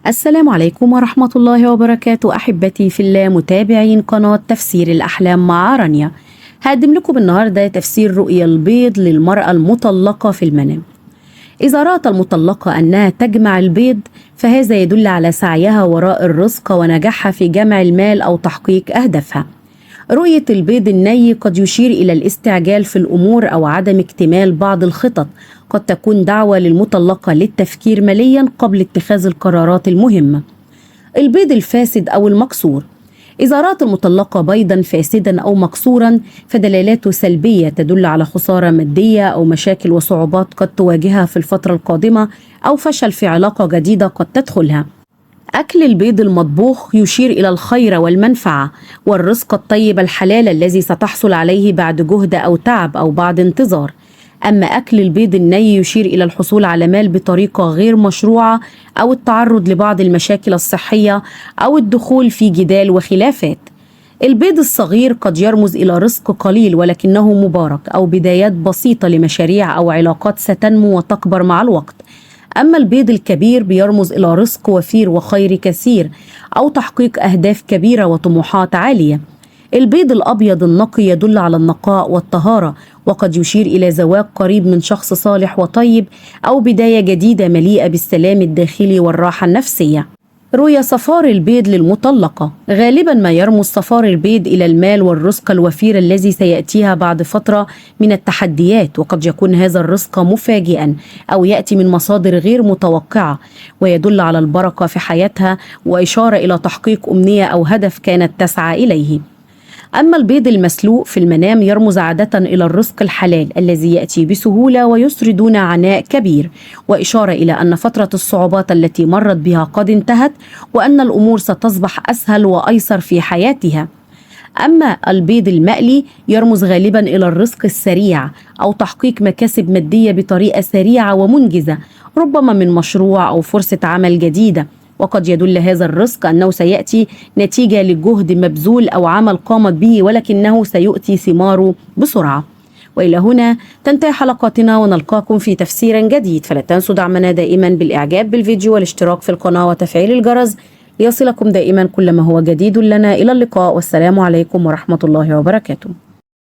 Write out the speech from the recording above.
السلام عليكم ورحمة الله وبركاته، أحبتي في الله متابعين قناة تفسير الأحلام مع رانيا. هقدم لكم النهاردة تفسير رؤيا البيض للمرأة المطلقة في المنام. إذا رأت المطلقة أنها تجمع البيض فهذا يدل على سعيها وراء الرزق ونجاحها في جمع المال أو تحقيق أهدافها. رؤية البيض الني قد يشير إلى الاستعجال في الأمور أو عدم اكتمال بعض الخطط، قد تكون دعوة للمطلقة للتفكير ماليا قبل اتخاذ القرارات المهمة. البيض الفاسد أو المكسور، إذا رأت المطلقة بيضا فاسدا أو مكسورا فدلالاته سلبية تدل على خسارة مادية أو مشاكل وصعوبات قد تواجهها في الفترة القادمة أو فشل في علاقة جديدة قد تدخلها. أكل البيض المطبوخ يشير إلى الخير والمنفعة والرزق الطيب الحلال الذي ستحصل عليه بعد جهد أو تعب أو بعد انتظار. أما أكل البيض الني يشير إلى الحصول على مال بطريقة غير مشروعة أو التعرض لبعض المشاكل الصحية أو الدخول في جدال وخلافات. البيض الصغير قد يرمز إلى رزق قليل ولكنه مبارك أو بدايات بسيطة لمشاريع أو علاقات ستنمو وتكبر مع الوقت. أما البيض الكبير بيرمز إلى رزق وفير وخير كثير أو تحقيق أهداف كبيرة وطموحات عالية. البيض الأبيض النقي يدل على النقاء والطهارة وقد يشير إلى زواج قريب من شخص صالح وطيب أو بداية جديدة مليئة بالسلام الداخلي والراحة النفسية. رؤيا صفار البيض للمطلقة، غالبا ما يرمز صفار البيض إلى المال والرزق الوفير الذي سيأتيها بعد فترة من التحديات، وقد يكون هذا الرزق مفاجئا أو يأتي من مصادر غير متوقعة ويدل على البركة في حياتها وإشارة إلى تحقيق أمنية أو هدف كانت تسعى إليه. أما البيض المسلوق في المنام يرمز عادة إلى الرزق الحلال الذي يأتي بسهولة ويسر دون عناء كبير، وإشارة إلى أن فترة الصعوبات التي مرت بها قد انتهت وأن الأمور ستصبح أسهل وأيسر في حياتها. أما البيض المقلي يرمز غالبا إلى الرزق السريع أو تحقيق مكاسب مادية بطريقة سريعة ومنجزة، ربما من مشروع أو فرصة عمل جديدة، وقد يدل هذا الرزق أنه سيأتي نتيجة لجهد مبذول أو عمل قامت به ولكنه سيؤتي ثماره بسرعة. وإلى هنا تنتهي حلقاتنا ونلقاكم في تفسير جديد، فلا تنسوا دعمنا دائما بالإعجاب بالفيديو والاشتراك في القناة وتفعيل الجرس ليصلكم دائما كل ما هو جديد لنا. إلى اللقاء والسلام عليكم ورحمة الله وبركاته.